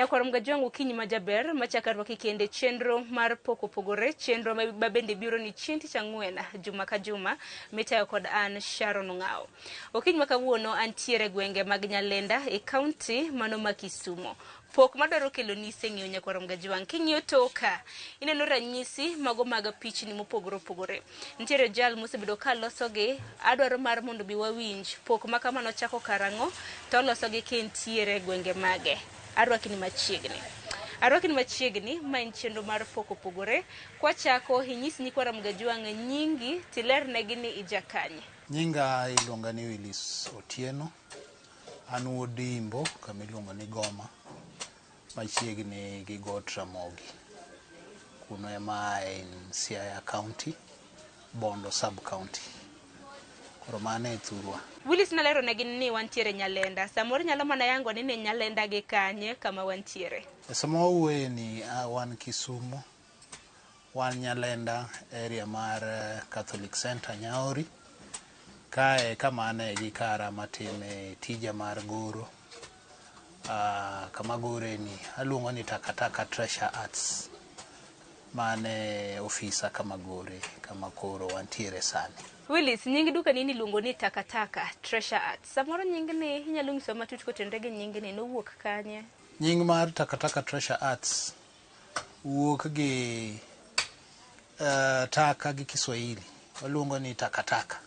Nyakwar Mgajwang' okinyi ma jaber machako arwaki kende chenro mar pok opogore, chenro ma bende biro ni chieng' tich ang'wen juma ka juma mitayo kod an Sharon Ong'awo. Okinyi ma kawuono antiere gwenge mag Nyalenda e kaunti mano ma Kisumo. Pok madwaro kelo ni iseng'eyo nyakwar Mgajwang'. King'iyo toka, ineno ranyisi mago mag pichni mopogore opogore. Nitiere jal mosebedo ka losogi, adwaro mar mondo bi wawinj pok ma kama nochako karang'o to olosogi ka entiere e gwenge mage. Arwaki ni machiegni. Arwaki ni machiegni, ma en chenro mar pok opogore. Kwachako, inyis nyikwa Ramogi Ajwang' nyingi tilernegi ni ija kanye. Nyinga iluonga ni Willis Otieno. An wuod Imbo kama iluongo ni Goma machiegni gi got Ramogi. Kuno ema ae in Siaya County, Bondo Sub County. Koro mano e thurwa. Willis nalero negi ni wantiere Nyalenda. Samoro inyalo mana yango ni ni Nyalenda gi kanye kama wantiere. E sama wawuoye ni wan Kisumu, wan Nyalenda area mar Catholic Center Nyaori. Kae kama ane gi kara matime tija mar goro. Kama gore ni aluongo ni Takataka Treasure Arts. Mane ofisa kama gore kama koro wantiere sani. Willis, nying duka ni iluongo ni Takataka Treasure Arts. Samoro nying ni inyalo nyisowa matut kotenore gi nying ni nowuok kanye? Nying mar Takataka Treasure Arts wuok gi taka gi Kiswahili waluongo ni takataka.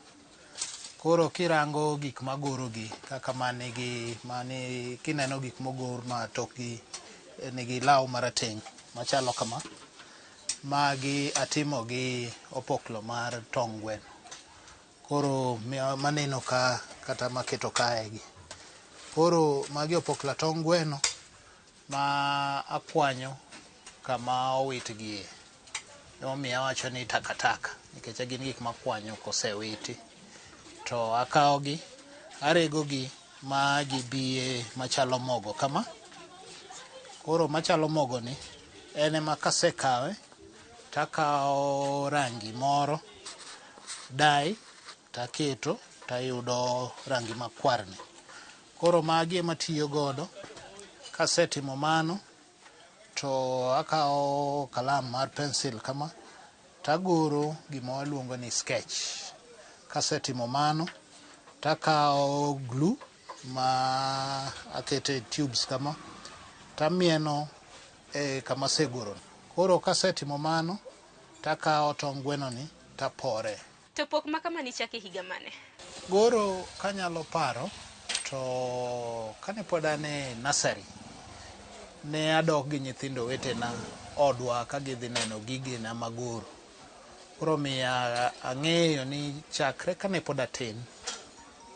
Koro kirango gik magoro gi kaka manigi mani kineno gik mogor ma tokgi nigi law marateng' machalo kama, magi atimo gi opoklo mar tong' gweno. Koro maneno ka kata maketo kae gi. Koro magi opokla tong' gweno ma akwanyo kama owitgie. Emomiyo awacho ni takataka nikech gin gik makwanyo kosewiti. To akawo gi, arego gi ma gibie machalo mogo kama. Koro machalo mogo ni en ema kasekawe takawo rangi moro dye taketo tayudo rangi makwarni. Koro magi ema atiyo godo. Kasetimo mano to akawo kalam mar pencil kama tagoro gima waluongo ni sketch. Kasetimo mano takawo glue ma akete tubes kama tamieno e kama asegoro. Koro kasetimo mano takawo tong' gweno ni tapore. To pok ma kama nichako e higa mane? Goro kanyalo paro to kane pod an e nursery ne adok gi nyithindo wetena odwa ka gidhi neno gigena magoro. Koro omiyo ang'eyo ni chakre kane pod atin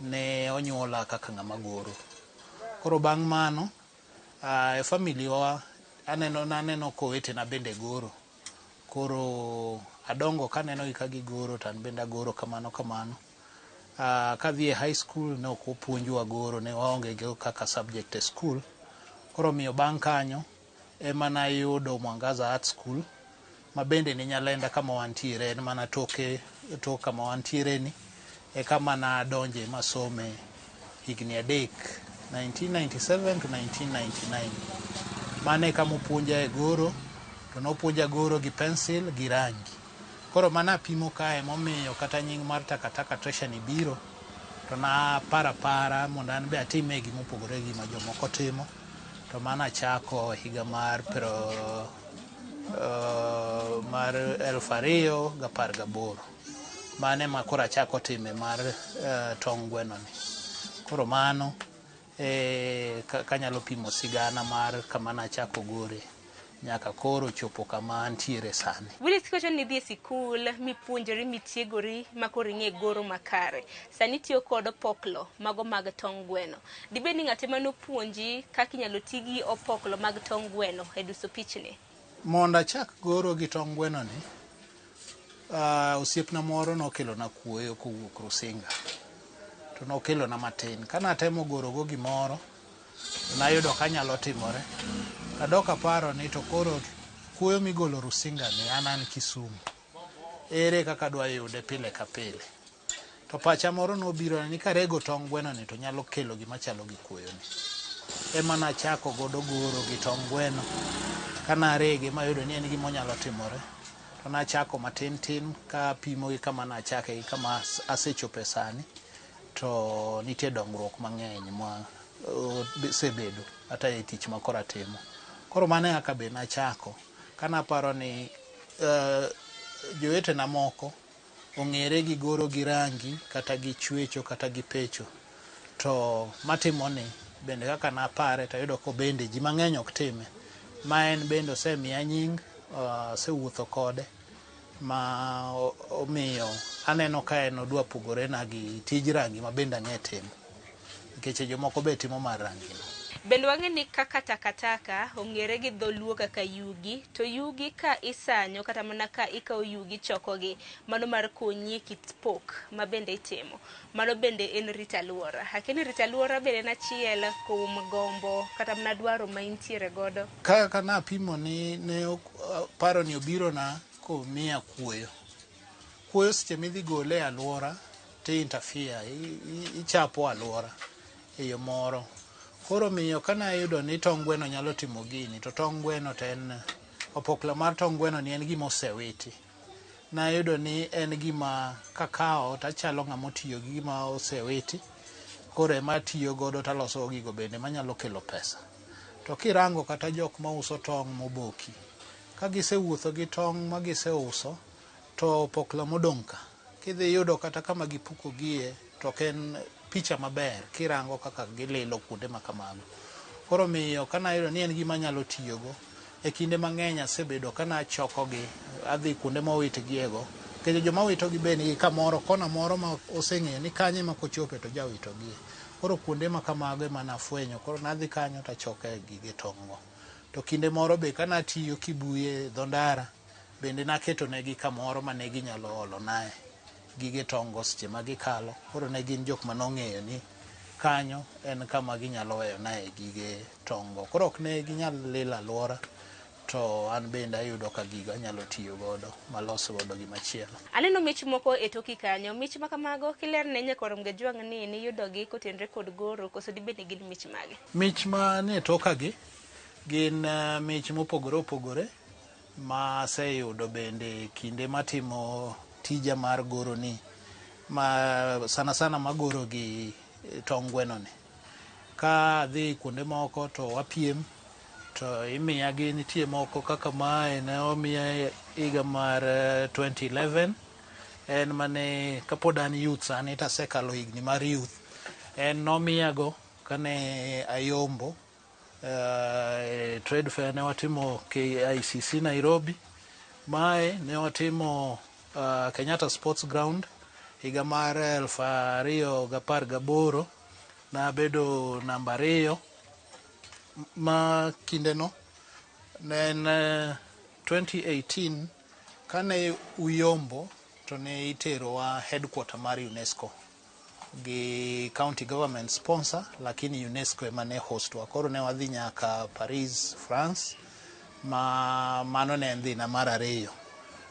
ne onyuola kaka ng'ama goro. Koro bang' mano e family wa aneno naneno kowetena bende goro. Koro adongo kaneno gi ka gigoro to an bende agoro kamano kamano. Kadhi e high school ne ok opuonjwa goro, ne waonge go kaka subject e school. Koro omiyo bang' kanyo ema nayudo Mwangaza Art School ma bende ni Nyalenda kama wantiere, en mana toke tok kama wantiere ni e kama nadonje masome higni 3 1997 to 1999. Mano e kama opuonja e goro to nopuonja goro gi pencil gi rangi. Koro mano apimo kae momiyo kata nying mar Takataka Treasure ni biro to naparo apara mondo an be atime gima opogore gi gima jomoko timo. To mano achako higa mar pero mar 2018. Mano ema koro achako time mar tong' gweno ni. Koro mano e kanyalo pimo sigana mar kama nachako gore nyaka koro chopo kama antiere sani. Willis kiwacho ni idhi e sikul mipuonjori mitiegori ma koro ing'e goro makare. Sani itiyo kod opoklo mago mag tong' gweno. Dibed ni ng'ate manopuonji kaka inyalo ti gi opoklo mag tong' gweno e duso pichni? Mondo achak goro gi tong' gweno ni, osiepna moro nokelona kuoyo kowuok Rusinga. To nokelona matin. Kanatemo goro go gimoro, nayudo kanyalo timore. Tadok aparo ni to koro kuoyo migolo Rusinga ni an an Kisumu. Ere kaka adwa yude pile ka pile? To pacha moro nobiro ni karego tong' gweno ni to nyalo kelo gima chalo gi kuoyo ni. Ema nachako godo goro gi tong' gweno. Kanarege mayudo ni en gima onyalo timore, to nachako matin tin ka apimo gi kama nachake gi kama asechope sani, to nitie dongruok mang'eny ma osebedo kata e tich ma koro atimo. Koro mano e kaka be nachako. Kanaparo ni jowetena moko ong'ere gi goro gi rangi kata gi chwecho kata gi pecho. To matimoni bende kaka napare tayudo ko bende ji mang'eny ok time. Ma en bende osemiya nying, asewuotho kode ma omiyo aneno ka en odwa pogore na gi tij rangi ma bende ang'e timo. Nikech jomoko be timo mar rangi no. Bende wang'e ni kaka takataka ong'ere gi dholuo kaka yugi, to yugi ka isanyo kata mana ka ikawo yugi chokogi, mano mar konyi e kit pok ma bende itimo. Mano bende en rito alwora. Akia ni rito alwora bende en achiel kuom gombo kata mana dwaro ma intiere godo. Kaka napimo ni ne paro ni obiro na komiya kuoyo. Kuoyo seche midhi gole e alwora to i interfere, ichapo alwora e yo moro. Koro omiyo kane ayudo ni tong' gweno nyalo timo gini, to tong' gweno to en opokla mar tong' gweno ni en gima osewiti. Nayudo ni en gima kakawo tachalo ng'ama otiyo gi gima osewiti, koro ema atiyo godo taloso gigo bende manyalo kelo pesa. To kirango kata jok mauso tong' moboki, ka gisewuotho gi tong' ma giseuso, to opokla modong' ka, kidhi yudo kata kama gipukogie to ok en picha maber kirango kaka gililo kuonde ma kamago. Koro omiyo kanayudo ni en gima anyalo tiyogo, e kinde mang'eny asebedo kanachokogi, adhi kuonde mowitgiego. Nikech joma witogi be nigi kamoro, kona moro ma oseng'eyo ni kanyo ema kochope to jawitogie. Koro kuonde ma kamago ema nafwenyo, koro nadhi kanyo tachoke gige tong' go. To kinde moro be kanatiyo Kibuye e dho ndara, bende naketo negi kamoro mane ginyalo olonae gige tong' go seche ma gikalo. Koro ne gin jok manong'eyo ni kanyo en kama ginyalo weyonae gige tong' go. Koro ok ne ginyal lilo alwora, to an bende ayudo ka gigo anyalo tiyo godo malos godo gimachielo. Aneno mich moko e toki kanyo. Mich ma kamago kilerne nyakwar Mgajwang' ni niyudogi kotenore kod goro koso dibed ni gin mich mage? Mich manie tokagi gin mich mopogore opogore ma aseyudo bende kinde matimo tija mar goro ni, ma sana sana magoro gi tong' gweno ni. Ka adhi kuonde moko to wapiem to imiya gi, nitie moko kaka mae ne omiya higa mar 2011. En mane kapod an youth, sani to asekalo higni mar youth. En nomiyago kane ayombo trade fair ne watimo KICC Nairobi. Mae ne watimo Kenyatta Sports Ground higa mar 2018, nabedo namba 2 ma kindeno. Ne en 2018 kane uyombo to ne iterowa headquarter mar UNESCO gi county government sponsor, lakini UNESCO ema ne host wa. Koro ne wadhi nyaka Paris, France, ma mano ne en dhina mar ariyo.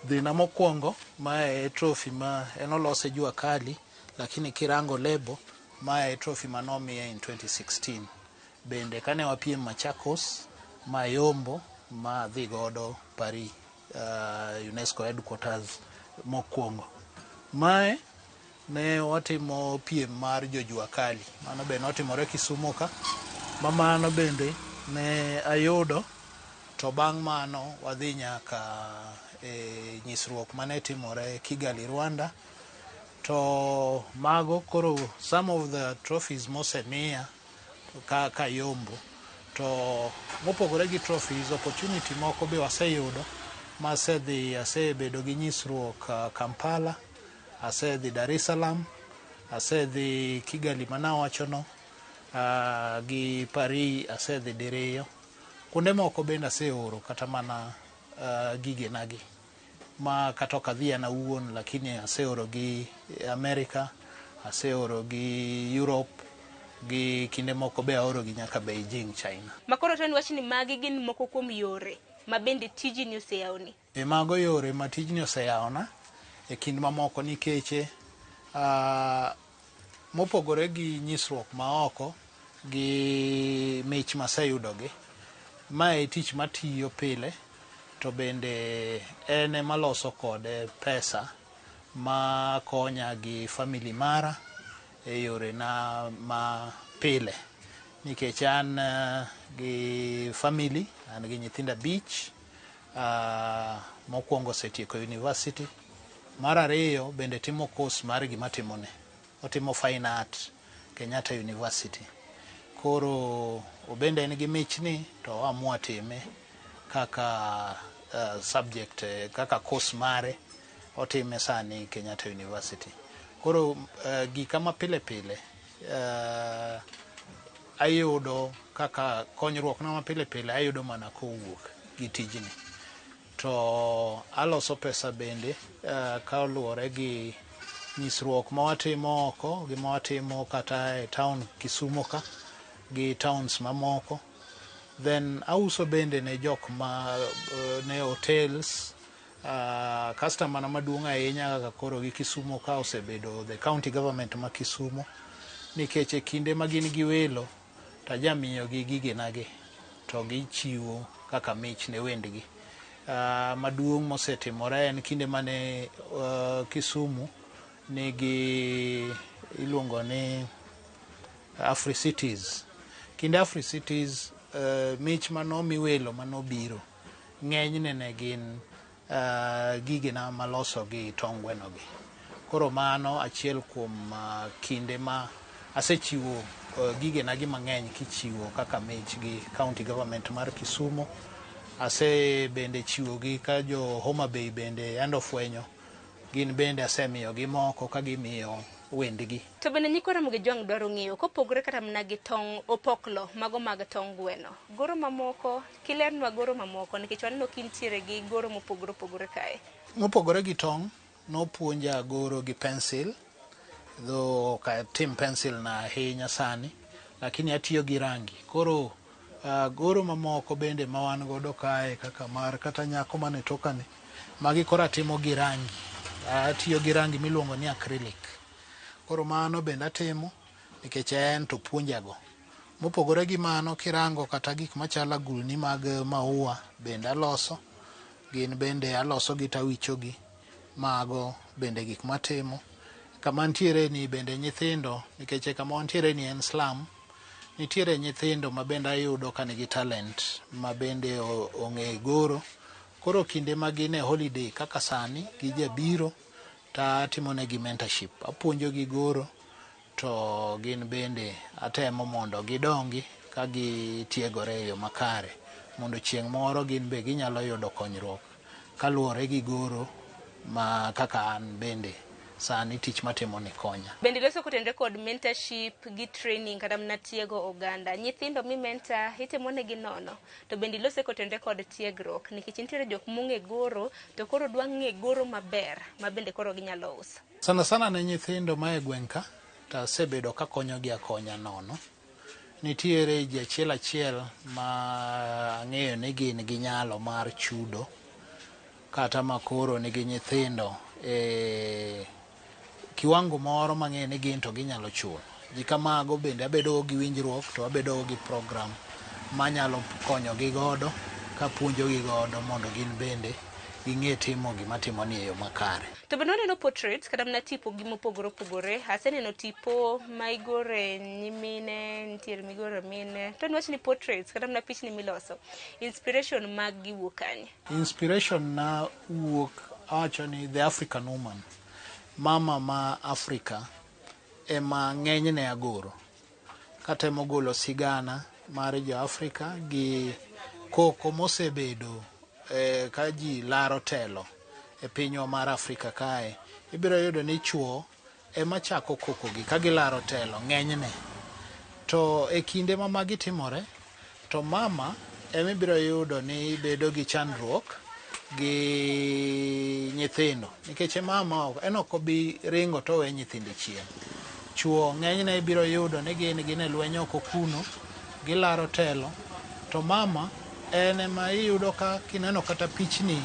Dhina mokwongo, mae e trophy ma en olose jua kali, lakini kirango lebo, mae e trophy manomiya in 2016 bende kane wapiem Machakos mayombo ma adhi godo Paris, UNESCO headquarters mokwongo. Mae ne watimo piem mar jojua kali, mano be notimore Kisumu ka, ma mano bende ne ayudo. To bang' mano wadhi nyaka e nyisruok mane timore Kigali, Rwanda. To mago koro some of the trophies mosemiya ka kayombo. To mopogore gi trophies, opportunity moko be waseyudo masedhi, asebedo gi nyisruok Kampala, asedhi Dar es Salaam, asedhi Kigali manawachono, gi Paris asedhi diriyo. Kuonde moko bende aseoro kata mana gigenagi ma kata ok adhi an awuon, lakini aseoro gi America, aseoro gi Europe, gi kinde moko be aoro gi nyaka Beijing, China. Makoro to en wach ni magi gin moko kuom yore ma bende tijni oseyawoni. E mago yore ma tijni oseyawona e kind mamoko, nikech mopogore gi nyisruok maoko gi mich maseyudogi, mae e tich matiyo pile to bende en ema aloso kode pesa ma konya gi family mara e yorena ma pile. Nikech an gi family, an gi nyithindo 5, mokwongo osetieko university, mar ariyo bende timo course mar gima atimoni, otimo fine art Kenyatta University. Koro obende en gi michni to oamua time kaka subject, kaka course mare otime sani Kenyatta University. Koro gika mapile pile ayudo kaka konyruok na mapile pile ayudo mana kowuok gi tijni. To aloso pesa bende kaluwore gi nyisruok ma watimo oko gi ma watimo kata e town Kisumu ka gi towns mamoko. Then auso bende ne jok ma ne hotels, customer na maduong' ahinya kaka koro gi Kisumu ka osebedo the county government ma Kisumu, nikech e kinde ma gin gi welo to ajamiyogi gigenagi to gichiwo kaka mich ne wendgi. Maduong' mosetimore en kinde mane Kisumu nigi iluongo ni Africities. Kinde Africities, mich manomi welo manobiro ng'enyne ne gin gigena maloso gi tong' gweno gi. Koro mano achiel kuom kinde ma asechiwo gigena gi mang'eny kichiwo kaka mich gi county government mar Kisumu. Ase bende chiwo gi ka jo Homa Bay bende yande ofwenyo, gin bende asemiyogi moko ka gimiyo wendgi. To bende nyikwa Ramogi Jwang' dwaro ng'eyo kopogore kata mana gi tong' opoklo mago mag tong' gweno, goro mamoko kilernwa goro mamoko nikech waneno kintiere gi goro mopogore opogore kae. Mopogore gi tong', nopuonja goro gi pencil, though ok atim pencil na ahinya sani, lakini atiyo gi rangi. Koro goro mamoko bende ma wan godo kae kaka mar kata nyako mane tokani, magi koro atimo gi rangi. Atiyo gi rangi miluongo ni acrylic. Koro mano bende atimo nikech en to puonjago. Mopogore gi mano kirango kata gik machalo agulni mag maua bende aloso, gin bende aloso gi tawichogi, mago bende gik matimo. Kama ntiere ni bende nyithindo, nikech kama wantiere ni en slum, nitiere nyithindo ma bende ayudo ka nigi talent ma bende ong'e goro. Koro kinde ma gin e holiday kaka sani gijabiro to atimonegi mentorship, apuonjogi goro to gin bende atemo mondo gidongi ka gitiegore e yo makare mondo chieng' moro gin be ginyalo yudo konyruok kaluwore gi goro ma kaka an bende sani tich matimo ni konya. Bende iloso kotenore kod mentorship gi training kata mana tiego oganda. Nyithindo mi mentor itimo negi nono to bende ilose kotenore kod tiegruok nikech nitiere jok mong'e goro to koro dwa ng'e goro maber ma bende koro ginyalo uso. Sana sana ne nyithindo ma e gweng' ka to asebedo kakonyogi akonya nono. Nitiere ji achiel achiel ma ang'eyo ni gin gi nyalo mar chudo kata ma koro nigi nyithindo e kiwango moro mang'eyo ni gin to ginyalo chulo. Ji kamago bende abedo gi winjruok to abedo gi program manyalo konyogi godo kapuonjogi godo mondo gin bende ging'e timo gima timoni e yo makare. To bende waneno portraits kata mana tipo gi mopogore opogore. Aseneno tipo ma igore nyimine, nitiere migore mine. To niwach ni portraits kata mana pichni miloso, inspiration mag gi wuok kanye? Inspiration na wuok awacho ni the African woman, mama ma Afrika ema ng'enyne agoro. Katemo golo sigana mar jo Afrika gi koko mosebedo ka ji laro telo e pinywa mar Afrika kae. Ibiro yudo ni chuo ema chako koko gi ka gilaro telo ng'enyne. To e kinde ma magi timore, to mama ema ibiro yudo ni bedo gi chandruok gi nyithindo. Nikech mama en ok obi ringo to owe nyithinde chien. Chuo ng'enyne ibiro yudo ni gin e lweny oko kuno, gilaro telo, to mama en ema iyudo ka kineno kata pichni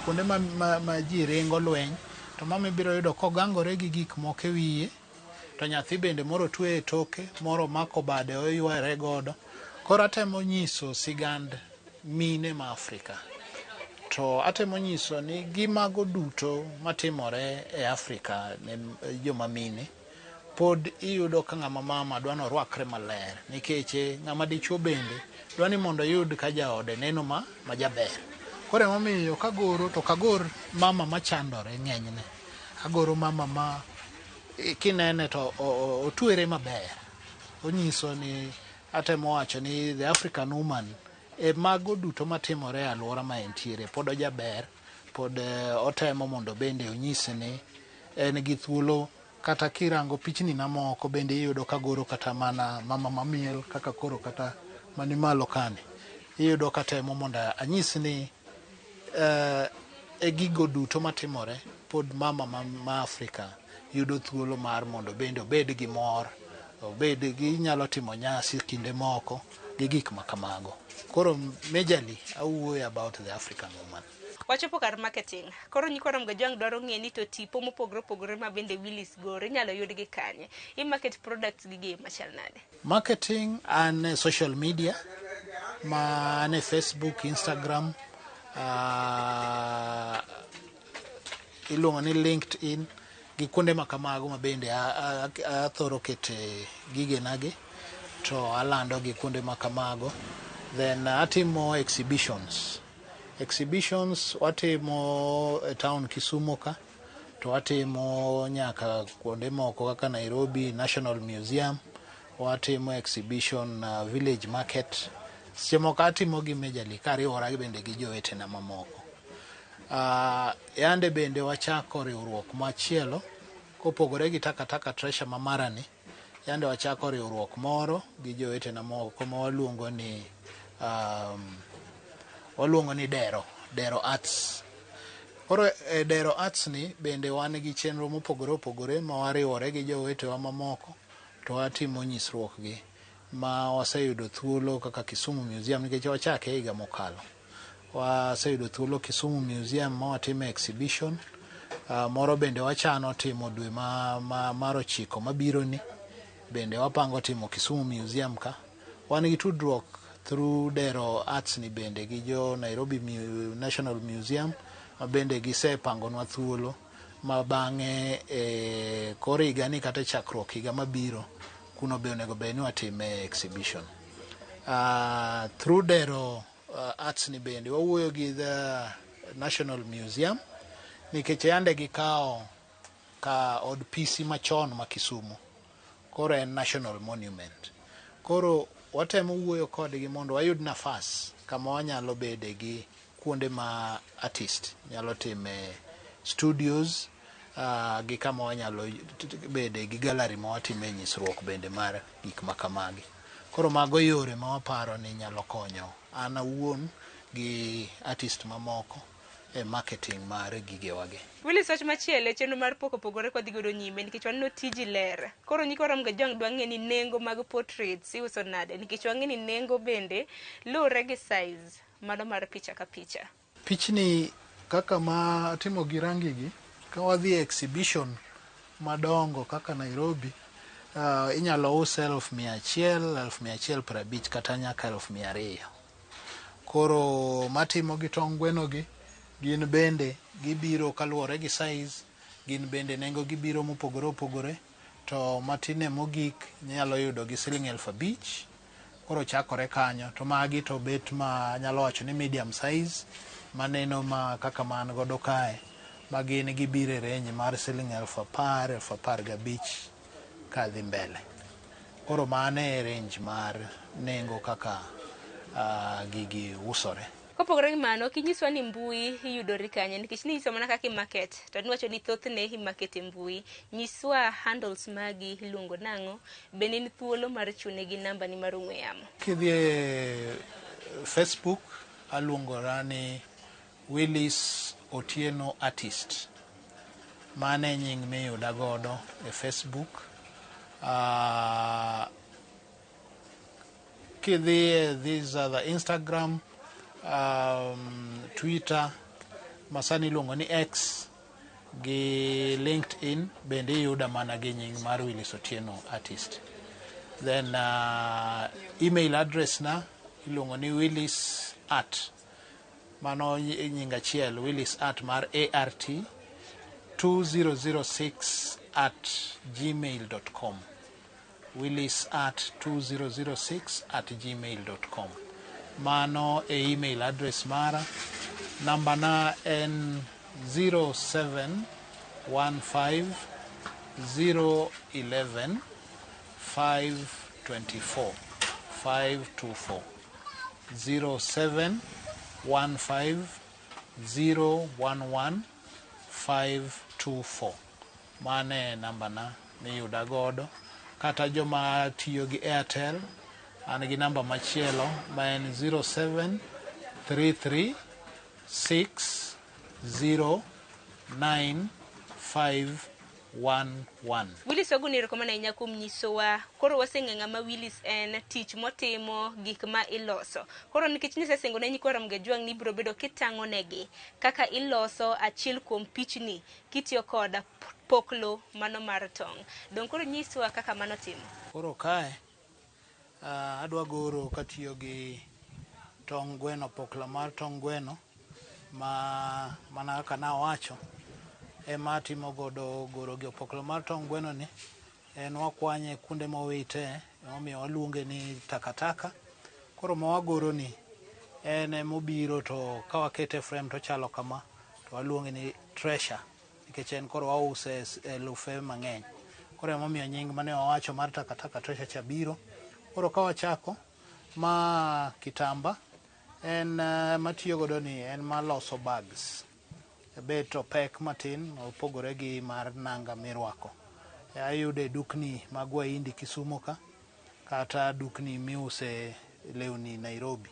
kuonde ma ji ringo lweny, to mama ibiro yudo kogangore gi gik moko e wiye, To nyathi bende moro otwe e toke, moro omako bade oywere godo. Koro atemo nyiso sigand mine ma Afrika. To atemo nyiso ni gi mago duto matimore e Afrika ne joma mine, pod iyudo ka ng'ama mama dwa ni orwakre maler nikech ng'ama dichuo bende dwa ni mondo oyud ka jaode neno ma jaber. Koro emomiyo kagoro to ok agor mama machandore ng'enyne. Agoro mama ma kinene to otwere maber. Onyiso ni atemo wacho ni the African woman e mago duto matimore e alwora ma entiere pod ojaber, pod otemo mondo bende onyis ni en gi thuolo. Kata kirango pichni na moko bende iyudo kagoro kata mana mama mamiel kaka koro kata mani malo kani. Iyudo katemo mondo anyis ni e gigo duto matimore pod mama ma Afrika yudo thuolo mar mondo bende obed gi mor, obed gi nyalo timo nyasi kinde moko gi gik ma kamago. Koro majorly awuoyo about the African woman. Wachopo kar marketing. Koro nyikwa Ramogi Ajwang' dwaro ng'e ni to tipo mopogore opogore ma bende Willis goro inyalo yudgi kanye. I market products gi gi machal nade? Marketing an e social media ma an e Facebook, Instagram, iluongo ni LinkedIn gi kuonde ma kamago ma bende athoro kete gigena gi to alando gi kuonde ma kamago. Then atimo exhibitions. Exhibitions watimo e town Kisumu ka, to watimo nyaka kuonde moko kaka Nairobi National Museum, watimo exhibition Village Market. Seche moko atimo gi majorly kariwora bende gi jowetena mamoko. Yande bende wachako riwruok machielo kopogore gi Takataka Treasure ma marani. Yande wachako riwruok moro gi jowetena moko ma waluongo ni waluongo ni Dero, Dero Arts. Koro e Dero Arts ni bende wan gi chenro mopogore opogore ma wariwore gi jowetewa mamoko to watimo nyisruok gi ma waseyudo thuolo kaka Kisumu Museum nikech wachake higa mokalo. Waseyudo thuolo Kisumu Museum ma watime exhibition. Moro bende wachano timo dwe mar 9 mabiro ni bende wapango timo Kisumu Museum ka. Wan gi tudruok through Dero Arts ni bende gi jo Nairobi National Museum ma bende gisepangonwa thuolo ma bang'e e kor higa ni kata e chakruok higa mabiro kuno be onego bed ni watime exhibition. Through Dero Arts ni bende wawuoyo gi the National Museum nikech yande gikawo ka od PC machon ma Kisumu, koro en national monument. Koro watemo wuoyo kodgi mondo wayud nafas kama wanyalo bede gi kuonde ma artist nyalo time studios, gi kama wanyalo bede gi gallery ma watime nyisruok bende mar gik ma kamagi. Koro mago yore ma waparo ni nyalo konyo an awuon gi artist mamoko e marketing mar gigewagi. Willis, wach machielo e chenro mar pok opogore kwadhi godo nyime nikech waneno tiji ler. Koro nyikwa Ramogi Ajwang' dwa ng'e ni nengo mag portraits iuso nade nikech wang'e ni nengo bende luwore gi size mano mar picha ka picha. Pichni kaka ma atimo gi rangi gi, ka wadhi e exhibition madongo kaka Nairobi, inyalo use 100,000, 150,000 kata nyaka 200,000. Koro matimo gi tong' gweno gi, gin bende gibiro kaluwore gi size, gin bende nengo gibiro mopogore opogore, to matine mogik nyalo yudo gi siling 5,000. Koro chakore kanyo, to magi to bet ma anyalo wacho ni medium size, maneno ma kaka man godo kae, ma gin gibiro e range mar siling 10,000, 15,500 kadhi mbele. Koro mano e range mar nengo kaka gigi usore. Kopogore gi mano, ok inyiswa ni mbui iyudori kanye nikech ninyiso mana kaka i-market to niwacho ni thothne i-market e mbui. Nyiswa handles magi iluongo nang'o, bende in thuolo mar chune gi namba ni mar ong'we yamo. Kidhi e Facebook aluongora ni Willis Otieno Artist. Mano e nying miyuda godo e Facebook. Kidhi e these other Instagram, Twitter, masani iluongo ni X, Gi LinkedIn bende iyuda mana gi nying mar Willis Otieno Artist. Then email address na iluongo ni Willis Art. Mano nying achiel, Willis Art mar ART 2006 at gmail.com. Willis Art 2006 at gmail.com. Mano e email address mara. Namba na en 0715 011 524 524 0715 011 524. Mano e namba na miyuda godo. Kata joma tiyo gi Airtel, an gi namba machielo ma en 0733 609 511. Willis, wagoni erokamano ahinya kuom nyisowa. Koro waseng'e ng'ama Willis en, tich motimo, gik ma iloso. Koro nikech nisesingo ne nyikwa Ramogi Ajwang' ni ibiro bedo kitang'o negi kaka iloso achiel kuom pichni kitiyo kod poklo mano mar tong'. Dong' koro nyiswa kaka mano timo. Koro kae adwa goro katiyo gi tong' gweno, pokla mar tong' gweno ma mana kaka nawacho ema atimo godo goro gi opoklo mar tong' gweno ni en wakwanye kuonde mowite, emomiyo waluonge ni takataka. Koro ma wagoro ni en emobiro to ka wakete e frame to ochalo kama, to waluonge ni treasure nikech en koro wause elufe mang'eny. Koro emomiyo nying mane wawacho mar takataka treasure cha biro. Koro ka wachako ma kitamba en matiyo godo ni en maloso bags. Bet to pek matin opogore gi mar nanga mirwako. Ayude e dukni mag Wahindi Kisumo ka kata dukni miuse lewni Nairobi.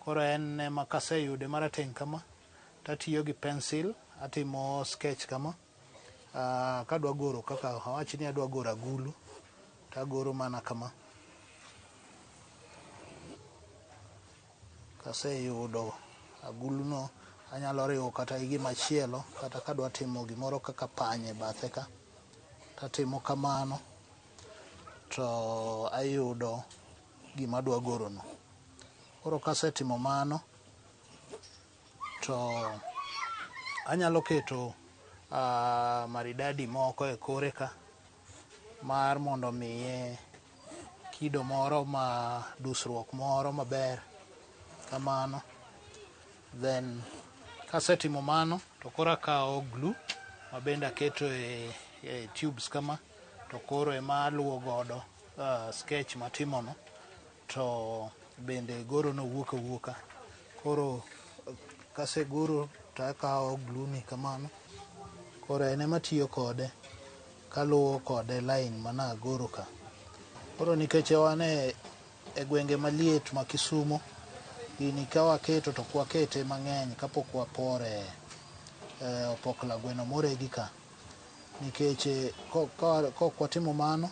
Koro en ema kaseyude marateng' kama tatiyo gi pencil atimo sketch kama. Kadwa goro kaka awach ni adwa goro agulu tagoro mana kama. Kaseyudo aguluno anyalo riwo kata gi gimachielo kata kadwa timo gimoro kaka pany e bathe ka tatimo kamano to ayudo gima adwa gorono. Koro kasetimo mano to anyalo keto maridadi moko e kore ka mar mondo omiye kido moro ma dusruok moro maber kamano. Then kasetimo mano to koro akawo glue mabende aketo e tubes kama to koro ema aluwo godo sketch matimono to bende goro no wuok awuoka. Koro kasegoro to akawo glue ni kamano, koro en ema atiyo kode kaluwo kode line mana agoro ka. Koro nikech wan e gwenge maliet ma Kisumo, gini ka waketo to ok wakete mang'eny kapok wapore opokla gweno moregi ka. Nikech kok watimo mano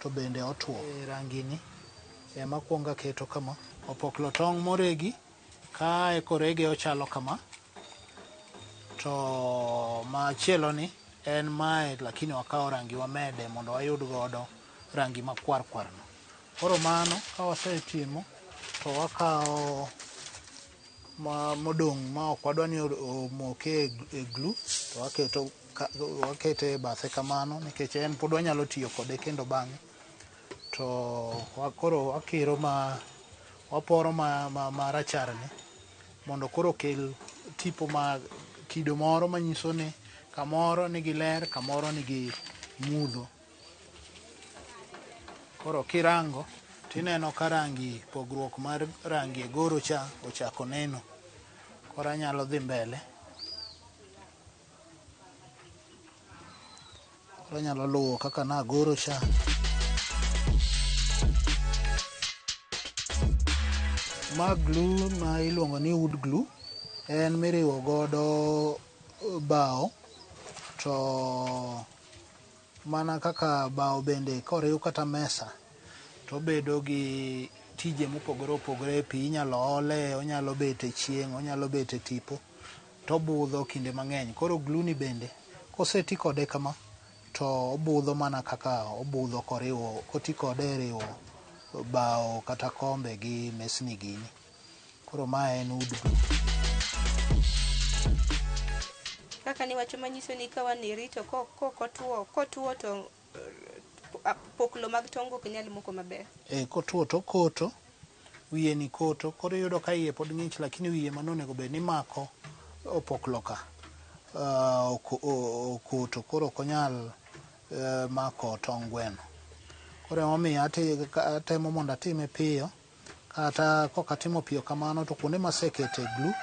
to bende otwo. Rangi ni ema akwongo aketo kama. Opoklo tong' moregi kae korege ochalo kama. To machielo ni en mae lakini wakawo rangi wamede mondo wayud godo rangi makwar kwar no. Koro mano ka wasetimo to wakawo modong' ma ok wadwa ni omoke e glue to waketo wakete e bathe kamano nikech en pod wanyalo tiyo kode kendo bang'e. To koro wakiro ma waporo ma rachar ni mondo koro okel tipo ma kido moro manyiso ni kamoro nigi ler, kamoro nigi mudho. Koro kirango tineno ka rangi, pogruok mar rangi e goro cha ochako neno. Koro anyalo dhi mbele. Koro anyalo luwo kaka nagoro cha. Ma glue ma iluongo ni wood glue, en miriwo godo bao to mana kaka bao bende koriw kata mesa to obedo gi tije mopogore opogore. Pi inyalo ole, onyalo bet e chieng', onyalo bet e tipo tobudho kinde mang'eny. Koro glue ni bende Koseti kode kama to obudho mana kaka obudho koriwo koti kode e riwo bao kata kombe gi mesni gini. Koro mae en wood glue. Kaka niwacho manyiso ni ka wanirito kotuo kotuo to poklo mag tong' ok nyal moko maber. E, kotuo to okoto, wiye ni koto, koro iyudo ka iye pod ng'ich lakini wiye mane onego bed ni mako opoklo ka okoto koro ok onyal mako tong' gweno. Koro emomiyo atemo mondo atime piyo kata kok atimo piyo kamano to kuonde masekete glue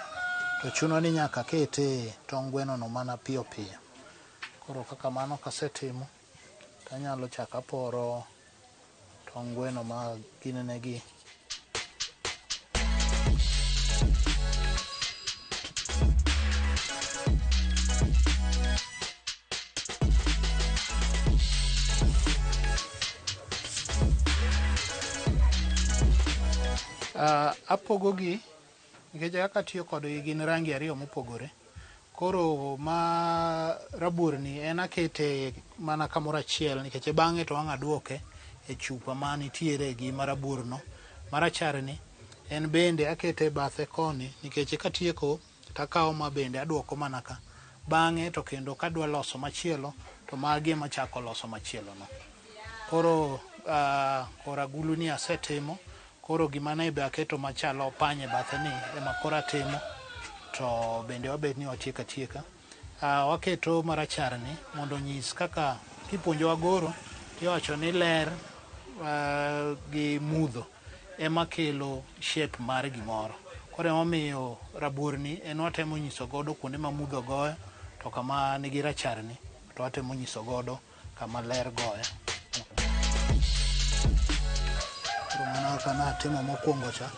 to chuno ni nyaka akete tong' gweno no mana piyo piyo. Koro kaka mano kasetimo tanyalo chako aporo tong' gweno ma ginene gi. Apogo gi nikech kaka atiyo kodgi gin rangi ariyo mopogore. Koro ma rabuor ni en akete mana kamoro achiel nikech bang'e to ang' aduoke e chupa manitiere gi marabuor no. Marachar ni en bende akete e bathe koni nikech katieko takawo ma bende aduoko mana ka. Bang'e to kendo kadwa loso machielo to magi ema achako loso machielo no. Koro kor agulu ni asetimo. Koro gima ne be aketo machalo pany e bathe ni ema koro atimo to bende wabet ni watieko atieka. Waketo marachar ni mondo onyis kaka kipuonjowa goro tiwacho ni ler gi mudho ema kelo shape mar gimoro. Koro emomiyo rabuor ni en watemo nyiso godo kuonde ma mudho goyo to kama nigi rachar ni to watemo nyiso godo kama ler goyo. Koro mana kaka natimo mokwongo cha,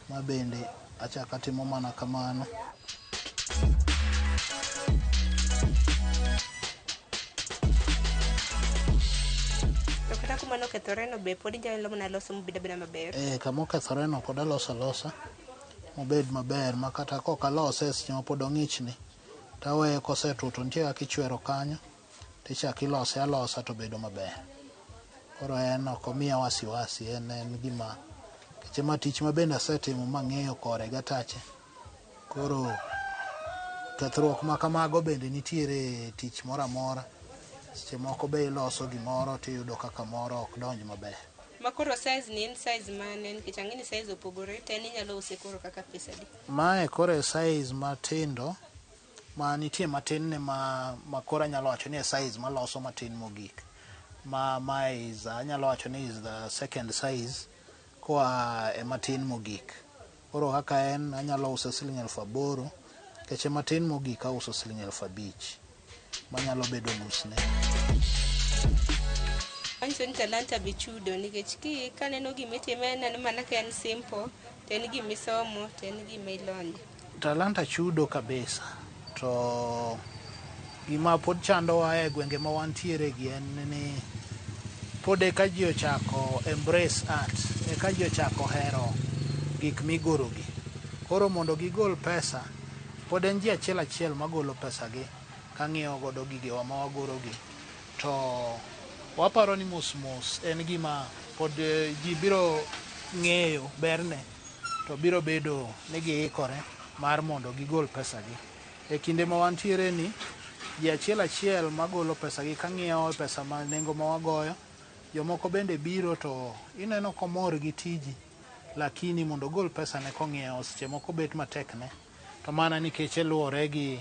ma bende achako atimo mana kamano. To kata kuma nokethore no be pod inyalo mana loso mobed abeda maber. E, kama okethore no pod aloso alosa mobed maber ma kata kok alose e seche ma pod ong'ich ni taweye kosetuo to nitie kaka ichwero kanyo tichako ilose alosa to bedo maber. Koro en ok omiya wasiwasi en gima nikech ma tich ma bende asetimo mang'eyo kore gatache. Koro kethruok ma kamago bende nitiere e tich moro amora. Seche moko be iloso gimoro tiyudo ka kamoro ok donj maber. Ma koro size ni en size mane nikech ang'e ni size opogore to en inyalo use koro kaka pesa adi? Mae koro e size matindo ma nitie matin ne ma koro anyalo wacho ni e size maloso matin mogik. Ma mae is anyalo wacho ni is the second size koa e matin mogik. Koro kaka en anyalo use siling 8,000 nikech e matin mogik auso siling 5,000 manyalo bedo nus ne. Manyiso ni talanta be chudo nikech ki kaneno gimitimo aneno mana ka en simple to en gimisomo to en gima ilonye. Talanta chudo kabisa to gima pod chandowa e gwenge ma wantiere gi en ni pod eka ji ochako embrace art, eka ji ochako hero gik migoro gi. Koro mondo gigol pesa, pod en ji achiel achiel magolo pesa gi kang'iewo godo gigewa ma wagoro gi. To waparo ni mos mos en gima pod ji biro ng'eyo berne to biro bedo ni giikore mar mondo gigol pesa gi. E kinde ma wantiere ni, ji achiel achiel magolo pesa gi kang'iewo pesa ma nengo ma wagoyo, jomoko bende biro to ineno komor gi tiji lakini mondo ogol pesa ne kong'iewo seche moko bet matek ne. To mana nikech luwore gi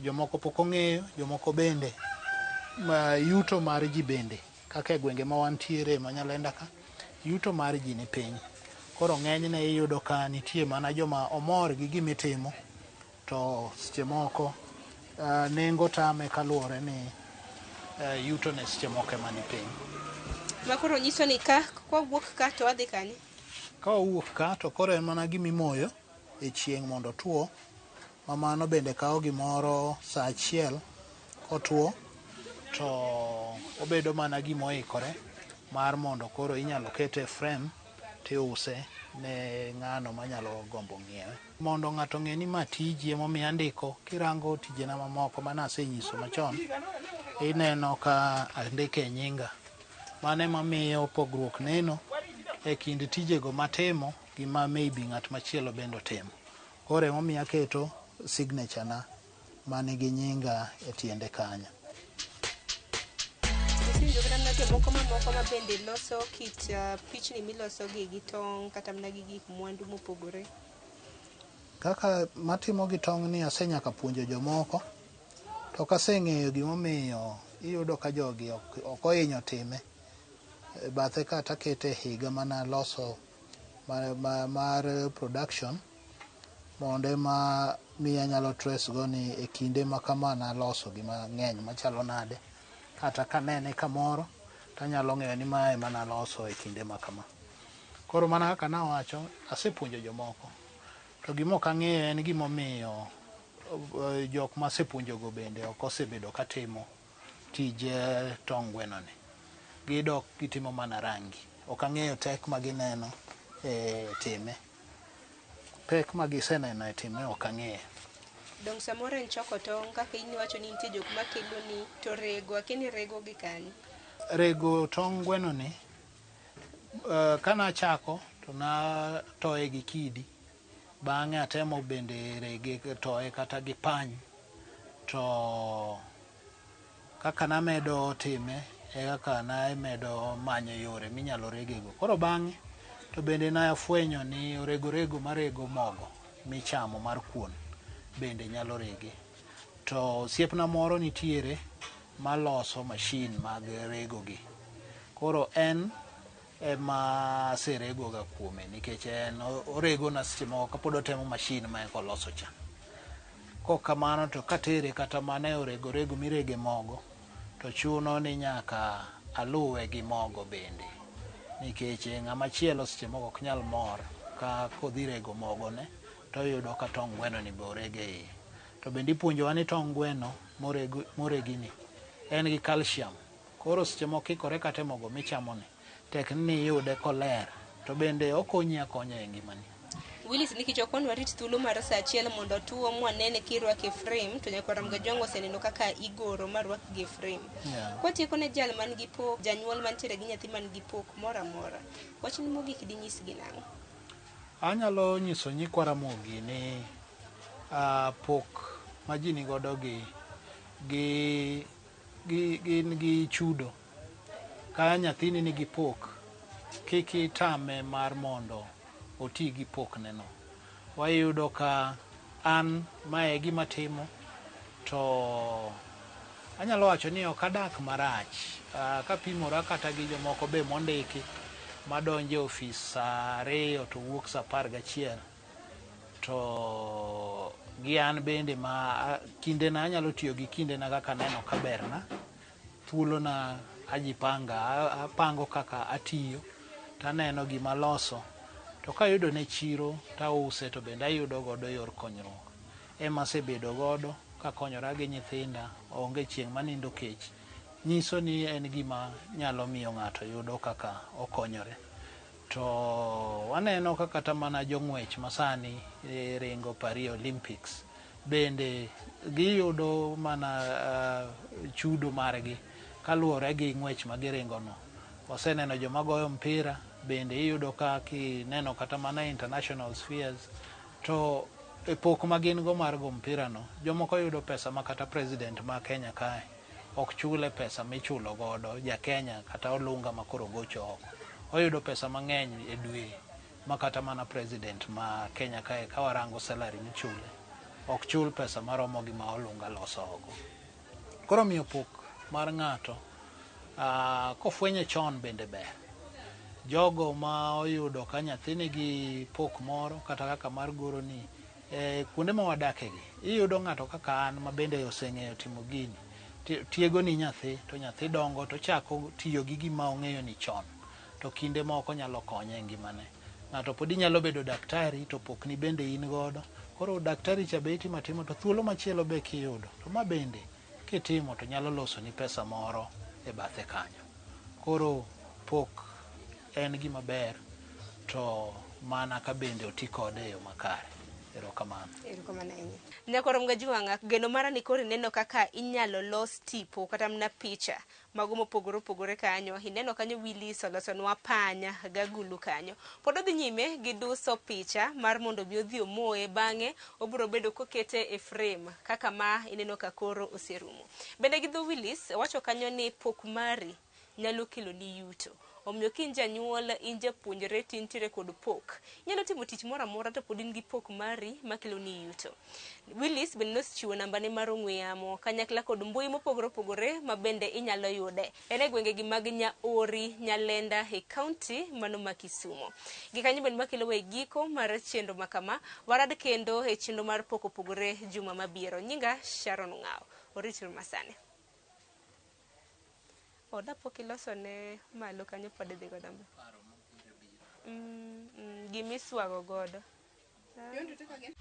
jomoko pok ong'eyo, jomoko bende ma yuto mar ji bende kaka e gwenge ma wantiere ma Nyalenda ka, yuto mar ji ni piny. Koro ng'enyne iyudo ka nitie mana joma omor gi gimitimo to seche moko nengo tame kaluwore ni yuto ne seche moko ema ni piny. Ma koro nyiso ni ka kwawuok ka to wadhi kanye? Ka wawuok ka to koro en mana gimimoyo e chieng' mondo otuo ma mano bende kawo gimoro sa achiel kotuo to obedo mana gimoikore mar mondo koro inyalo kete e frame tiuse ne ng'ano manyalo gombo ng'iewe. Mondo ng'ato ong'e ni ma tiji emomiyo andiko, kirango tijena mamoko mane asenyiso machon, ineno ka andiko e nyinga. Mano ema miyo pogruok neno e kind tijego matimo gi ma maybe ng'at machielo bende otimo. Koro emomiyo aketo signature na manigi nyinga e tiende kanyo. Iwinjo kata mana jomoko mamoko ma bende loso kit pichni miloso gi gi tong' kata mana gi gik mwandu mopogore. Kaka matimo gi tong' ni asenyaka puonjo jomoko, to kaseng'eyo gimomiyo iyudo ka jogi ok ohinyo time. E bathe ka takete higa mana loso mar production mondo ema miyo anyalo trace go ni e kinde ma kama naloso gima ng'eny machalo nade. Kata kanene kamoro tanyalo ng'eyo ni mae ema naloso e kinde ma kama. Koro mana kaka nawacho, asepuonjo jomoko. To gima ok ang'eyo en gimomiyo jok masepuonjogo bende ok osebedo katimo tij tong' gweno ni. Gidok gitimo mana rangi. Ok ang'eyo tek ma gineno e time. Pek ma giseneno e time ok ang'eyo. Dong' samoro en choko tong' kaka in iwacho ni nitie jok makeloni to rego, akia ni rego gi kanye? Rego tong' gweno ni, kanachako to natoye gi kidi. Bang'e atemo bende rege toye kata gi pany. To kaka namedo time e kaka namedo manyo yore minyalo regego. Koro bang'e to bende nafwenyo ni orego rego marego mogo michamo mar kuon bende nyalo rege. To osiepna moro nitiere maloso mashin mag rego gi. Koro en ema aseregoga kuome nikech en oregona seche moko kapod otemo mashin ma eka oloso cha. Kok kamano to katere kata mana e orego rego mirege mogo to chuno ni nyaka aluwe gi mogo bende. Nikech ng'ama chielo seche moko ok nyal mor ka kodhi rego mogo ne toyudo ka tong' gweno ni be oreg e iye. To bende ipuonjowa ni tong' gweno moregi ni en gi calcium. Koro seche moko kikore kata e mogo michamo ni, tek ni iyude koler. To bende okonyi akonya e ngimani. Willis, nikech ok wan warit thuolo mar saa achiel mondo tuo mwanene kirwake e frame, to nyakwar Ramogi Ajwang' oseneno kaka igoro ma rwak gi e frame. Kwatieko ne jal man gi pok, janyuol mantiere gi nyathi man gi pok moro amora, wachni mogik dinyisgi nang'o? Anyalo nyiso nyikwa Ramogi ni pok ma ji nigodo gi gin gi chudo. Ka nyathini nigi pok, kik itame mar mondo oti gi pokne no. Wayudo ka an mae e gima timo to anyalo wacho ni ok adak marach. Kapimora kata gi jomoko be mondiki madonjo e ofis saa 2 to wuok saa 11 to gi an bende ma kindena anyalo tiyo gi kindena kaka aneno ka berna. Thuolona ajipanga, apango kaka atiyo taneno gima aloso to kayudo ne chiro tause to bende ayudo godo yor konyruok. Ema asebedo godo kakonyora gi nyithinda, onge chieng' manindo kech. Nyiso ni en gima nyalo miyo ng'ato yudo kaka okonyore. To waneno ka kata mana jong'wech masani ringo Paris Olympics bende giyudo mana chudo margi kaluwore gi ng'wech ma giringo no. Waseneno joma goyo mpira bende iyudo ka kineno kata mana international spheres to e pok ma gin go mar go mpira no, jomoko yudo pesa ma kata president ma Kenya kae ok chule pesa michulo godo ja Kenya kata olunga ma koro gocho oko. Oyudo pesa mang'eny e dwe ma kata mana president ma Kenya kae ka warango salary michule ok chul pesa maromo gi ma olunga loso oko. Koro miyo pok mar ng'ato kofwenye chon bende ber. Jogo ma oyudo ka nyathi nigi pok moro kata kaka mar goro ni kuonde ma wadake gi iyudo ng'ato kaka an ma bende oseng'eyo timo gini. Tiego ni nyathi to nyathi dongo to chako tiyo gi gima ong'eyo ni chon to kinde moko nyalo konye e ngimane. Ng'ato pod inyalo bedo daktari to pokni bende in godo. Koro daktari cha be itimo atima to thuolo machielo be kiyudo to ma bende kitimo to nyalo losoni pesa moro e bathe kanyo. Koro pok en gima ber to To mana ka bende oti kode e yo makare. Erokamano. Erokamano ahinya. Nyakwar Mgajuanga, geno mara ni koro ineno kaka inyalo los tipo kata mana picha mago mopogore opogore kanyo. Ineno kanyo Willis olosonwa panya gagulu kanyo. Pod odhi nyime gi duso picha mar mondo mi odhi omoye bang'e obiro bedo kokete e frame kaka ma ineno ka koro oserumo. Bende gi dho Willis wacho kanyo ni pok mari nyalo keloni yuto. Omiyo ka in janyuol, in japuonjre to intiere kod pok. Inyalo timo tich moro amora to pod in gi pok mari makeloni yuto. Willis bende nosechiwo nambane mar ong'we yamo kanyakla kod mbui mopogore opogore ma bende inyalo yude. En e gwengegi mag Nyaori, Nyalenda e kaunti mano ma Kisumo. Gi kanyo bende makelowa e giko mar chenro ma kama, warad kendo e chenro mar pok opogore juma mabiro. Nyinga Sharon Ong'awo. Orituru masani. Oda pok iloso ne malo kanyo pod idhi godo mbele. Gimiswago godo. You want to take again?